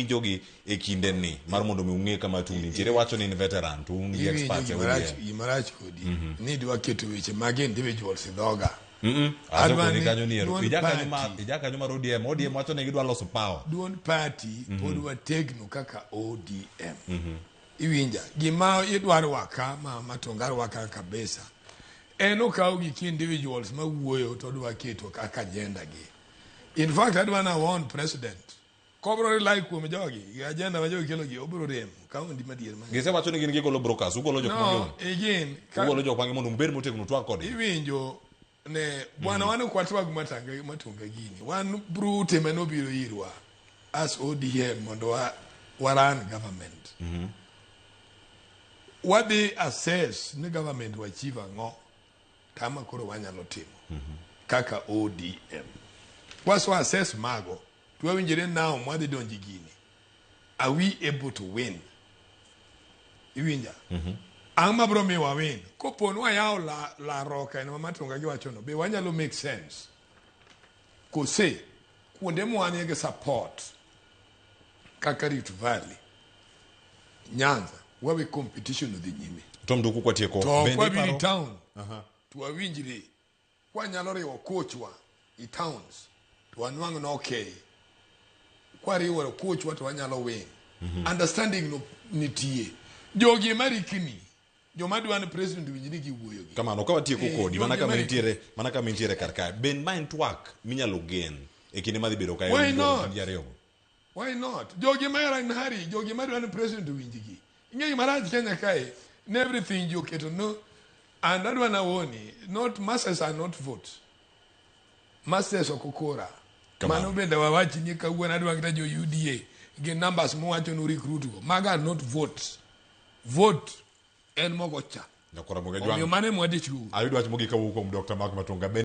uwinjogi e kinde ni mar mondo mi ung'e kama tung' nitiere wacho ni in veteran to un gi Iwinjo experts e gimarach ODM. gimarach kodi ni idwa keto weche mag individuals e dhoga. Asekoni Adwa ni kanyo ni ero duond ijakanyo mar party. ijakanyo mar ODM ODM wacho ni gidwa loso power. Duond party pod wategno kaka ODM. Iwinja gima idwa rwaka ma Matonga rwaka kabisa en okaw gi individuals ma wuoyo to odwa keto kaka agenda gi. In fact adwa na warn president kobro rely kuom jogi gi agenda ma jogi kelo gi obro rem kaondi madier ma. Gisewacho ni gin gigolo brokers ugolo jok No, mang'eny. again ka, Ugolo jok mang'eny mondo ubed motegno twak kodgi. iwinjo ne bwana wan ok watwag matanga matunga gini wan brute manobiro irwa as ODM mondo wa, wa run government wadhi assess ni government wa achieve ang'o kama koro wanyalo timo kaka ODM waso assess mago to wawinjore now mwadhi donjo e gini are we able to win iwinja ang' mabro miyo wawin kopo ni wayawo la, larruok en ma Matunga giwachono be wanyalo make sense kose kuonde mwanie gi support kaka Rift Valley Nyanza wawe competition odhi nyime Tom Nduku kwatieko to bende kwabiro i iparo town to wawinjre kwanyalo riwo kochwa i towns to wanwang' no okay kwariwo kochwa to wanyalo win understanding no nitie jogi marikni joma dwa ni president winj ni giwuoyo gi kamano ka watieko Eh, kodi mana jogi kama marikni. intiere mana kama intiere kar kae ben ma en twak minyalo gen e kinde madhi bedo kae Why not? ji ariyogo Why not? Jogi ma in hurry, jogi ma dwa ni president owinjgi. Ing'e gima rach Kenya kae, ni everything ji oketo no and adwa nawoni, not masses are not votes. Masses ok okora. Kamano. Mano bende wawachi ni kawuono adwa kata jo UDA gi numbers muwacho nu recruit go. Maga are not votes. Vote en mogo cha. Nyakwara Moga Omiyo Jwang' mano e mwadich go. ayudo wach mogik kawuok kuom Dr. Mark Matunga.